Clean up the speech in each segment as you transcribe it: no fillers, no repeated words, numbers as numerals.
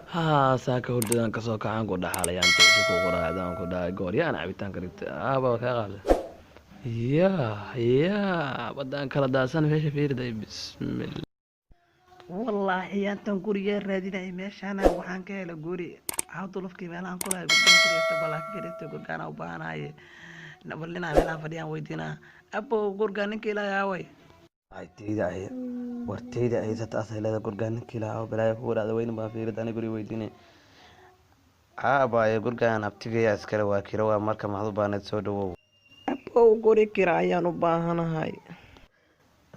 Haa, saaka hurdadan kasoo kacaan ku dhaxalayaan, tixsi ku quraacdaan ku dhahay, gooryaan cabitaanka dhigtay, aaba kaa qaada. Yaa yaa, badaan kala daadsan meesha, fiirday, bismillah. Wallaahi yaantan guriga raadinaya, meeshaana waxaan ka helay guri hawdulufkii meelahan kulahay. Gurgaan kireysta, balaa ka kireysta gurgaan u baahanaye. Bal ninaa meelahan fadhiyaan weydiinaa. Abo, gurgaan ninka ilaahay aaway? Ay teyda ay, war teyda ay sata asay leeda. Gurgaan ninka ilaahay balaayo kugu dhacda weyn baa fiirida. Ani guri weydiinay. Haa abaaye, gurgaan abtigayaa iskale, waa kiro waa. Marka maxaad u baahneed? Soo dhawow. Abow, guri kira ayaan u baahanahay.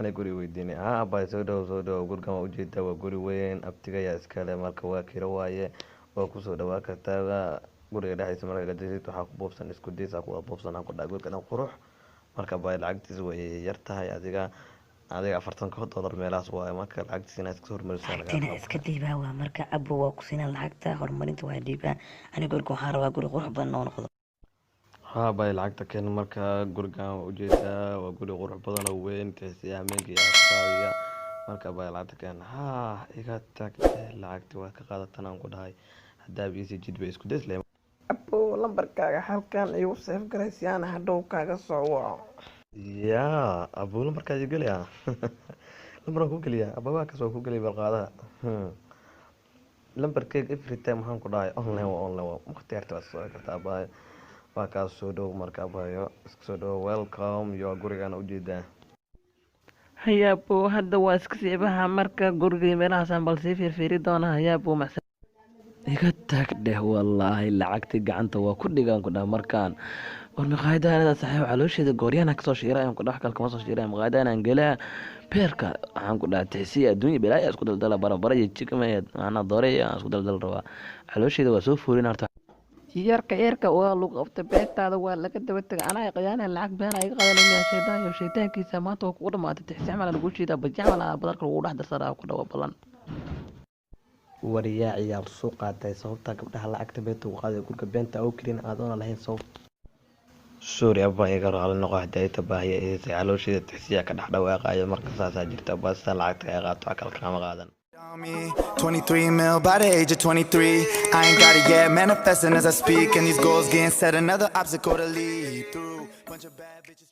Ani guri weydiinay. Haa abaaye, soo dhawow, soo dhawow. Gurgaan waa ujeedaa, waa guri weyn, abtigayaa iskale, marka waa kiro waaye, waa kusoo dhawaa kartaa. Guriga dhexdiisa marka gadisid, waxaa ku buubsan isku days ku wada buubsan aan ku dhahay. Guriga dhan qurux. Marka abaaye, lacagtiisa way yar tahay, adiga $40 meelahaas waaye. Marka lacagtiisa inaad iska hormarisaa lagaa Lacagtina rabo. Iska dhiibaa waa. Marka abo, waa ku siinaa lacagta horumarinta, waa dhiibaa. Aniga guriga waxaan rabaa guri qurux badan oo noqdo. Haa abaaye, lacagta keen. Marka gurigan waa ujeedaa, waa guri qurux badan oo weyn, tixsiya hameenka iyo afkaadiga. Marka abaaye, lacagta keen. Haa, iga tag, lacagti waad ka qaadatan aan ku dhahay. Haddaa biisi jid bay isku days leh. Abow, lambarkaaga halkan igu save garay si aan hadhow kaaga soo waco. Yaa abuu, lambarkaa ii geliyaa, lambarkaan ku geliyaa. Abaa, kaas waa ku geliya balqaadaha lambarkeyga. Every time waxaan ku dhahay online waa, online waa, waqti yarta waad soo kartaa abaayo. Waa kaas, soo dhow. Marka abaayo, iska soo dhow, welcome yo. Gurigaan ujeedaa. Haya abow, hadda waa iska siibaha. Marka gurigii meelahaasaan bal sii fiirfiiri doonaa. Haya abow, macsan. Iga tag dheh, wallaahi lacagti gacanta waa ku dhigaan ku dhaha. Markaan war maqaayadaanada saaxiib, caloosheeda gooryaana kasoo shiiraya ku dhax, kal kama soo shiiraya. Maqaayadaanaan gelaa, beerka waxaan ku dhaha, tixsiya adduunya balaaya isku daldala, barabara iyo jikama macnaa doore aan isku daldal rabaa. Caloosheeda waa soo fuurin horta. Yarka yarka waa lagu qabtay, beentaada waa laga daba tegay. Anaa khiyaana, lacag been iga qadanaya. Shaydaan iyo shaydaankiisa, maanta waa kugu dhamaatay. Tixsi camal lagu shiidaa, baji camal badarka lagu dhex darsadaa ku dhawa balan. Wariyaa, ciyaal soo qaatay. Sababta gabdhaha lacagta beenta ugu qaaday, gurga beenta au kelin adoona lahayn sabab? Sorry abaa, iga raali noqo. Haddii ay tabaahiya eesay, caloosheeda tixsiya ka dhex dhawaaqayo. Marka saasaa jirta abaa, sidaa lacagta kaga qaato, wax kale kama qaadan. On me. 23 mil by the age of 23. I ain't got it yet, manifesting as I speak. And these goals getting set, another obstacle to lead through. Bunch of bad bitches.